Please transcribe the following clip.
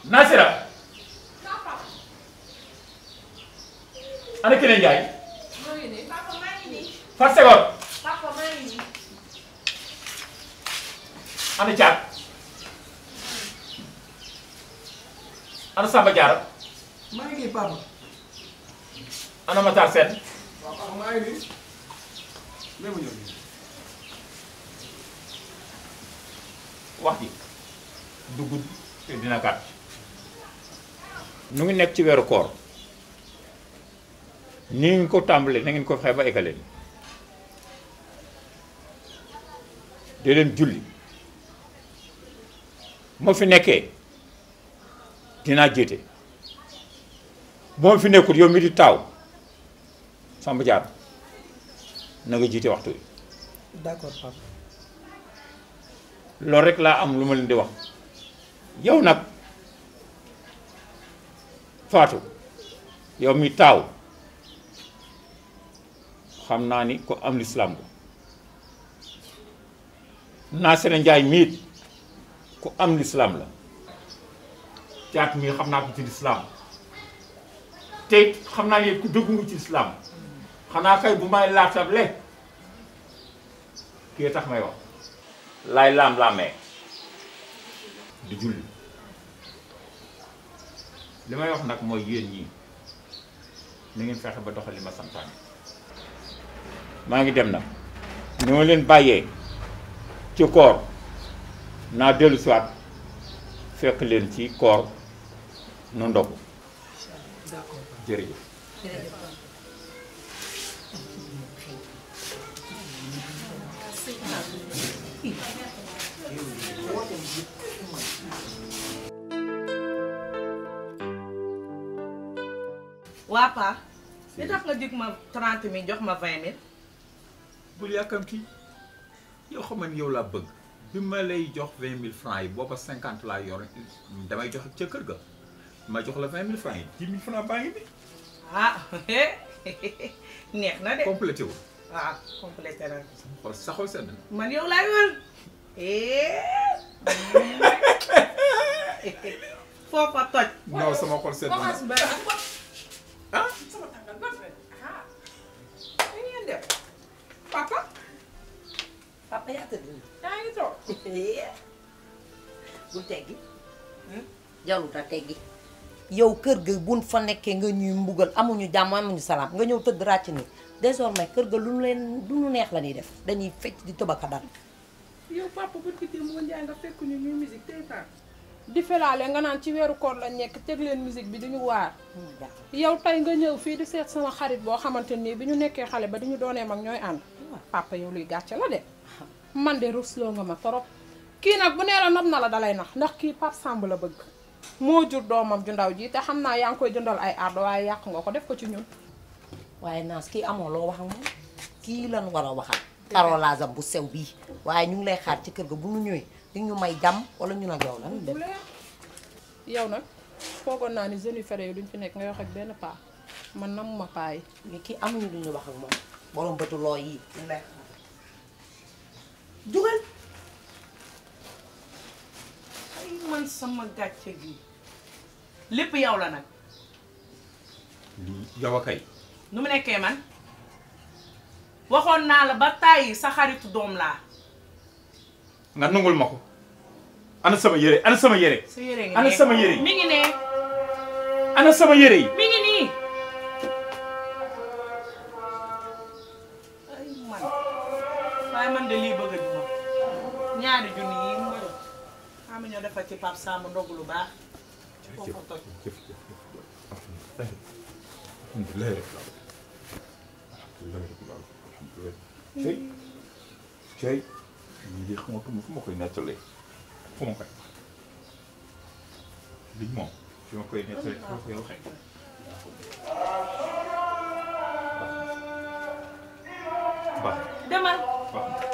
Nasira ana keneen Njaay Fat Segor ana Caat ana Samba Diarra maa ngi nii papa. ana Matar Sène waaw papa maa ngi nii. même ñëw nii. wax ji du gudd te dina gàtt nu ngi nekk ci weeru koor ni ngeen ko tàmbalee na ngeen ko fexe ba eggalee di leen julli moo fi nekkee dinaa jiite moo fi nekkul yow mi di taaw Samba Diarra na nga jiite waxtu wi. d'accord papa. loolu rek laa am lu ma leen di wax yow nag Fatou yow mi taaw xam naa ni ko am lislaam ko Nasira Njaay miit ku am lislaam la Caat mii xam naa ko ci lislaam te xam naa ne ku dëggu nga ci lislaam xanaa kay bu may laatable kii tax may wax laay laam-laamee di julli li may wax nag mooy yéen ñii na ngeen fexe ba doxal li ma santaane maa ngi dem nag ni ma leen bàyyee ci koor naa dellu siwaat fekk leen ci koor nu ndogu jërëjëf waa Pa li tax nga dig ma 30 000 jox ma 20 000. bul yàkkamti yow xam nga ni yow laa bëgg bi ma lay jox 20 000 francs yi booba 50 laa yor damay jox ca kër ga ma jox la 20 000 francs yi 10 000 francs baa ngi bi ah neex na de. complété wu waaw complété na. xool sa xol sedd na man yow laay wër. foofa toj. non sama xol sedd na ah sama tàngal ba pare ah li ngeen def papa yaa tëdd yaa ngi toog bul teggi jarut a teggi yow kër ga buñ fa nekkee nga ñuy mbugal amuñu jàmm amuñu salaam nga ñëw tëdd ràcc ni désormais kër ga lu nu leen lu nu neex la ñuy def dañuy fecc di tëbaka dal yow papa bu ci dem nga njaay nga fekk ñu ñuy musique tey taan di felaale nga naan ci weeru koor lañ nekk teg leen musique bi duñu waar yow tey nga ñëw fii di seet sama xarit boo xamante nii bi ñu nekkee xale ba di ñu doonee mag ñooy ànd papa yow luy gàcce la de man de rusloo nga ma torop kii nag bu nee la nopp na la dalay nax ndax kii Pape Samb la bëgg moo jur doomam ju ndaw ji te xam naa yaa ngi koy jëndal ay ardo waaye yàq nga ko def ko ci ñun waaye naas kii amoo loo wax ak moom kii lan war a waxal karolaasam bu sew bii waaye ñu ngi lay xaar ci kër ga bu ñu ñëwee di ñu may jàmm wala ñu nag yow lan def yow nag foogoon naa ni jeunes yu fere yi duñ fi nekk nga wax ak benn paa man namuma paa yi mais kii amuñu lu ñu wax ak moom borom bëtu loo yi ñu lay xaar jugal ay man sama gàcce gi lépp yow la nag lii yow a kay nu mu nekkee man waxoon naa la ba tàyyi sa xaritu doom laa nga nangul ma ko ana sama yére ana sama yére sa yére ngi ana sama yére yi mi ngi ne ana sama yére yi mi ngi nii ay man waaye man de lii bëgg a juma ñaari junni yi mu ma jox xam ñoo defal ci Pape Samb ndogu lu baax foofu toj alhamdulilah cey cey lii de xamatuma fu ma koy nettalee fu ma koy lii moom fi ma koy nettalee fu ma koy waxee baax demal baax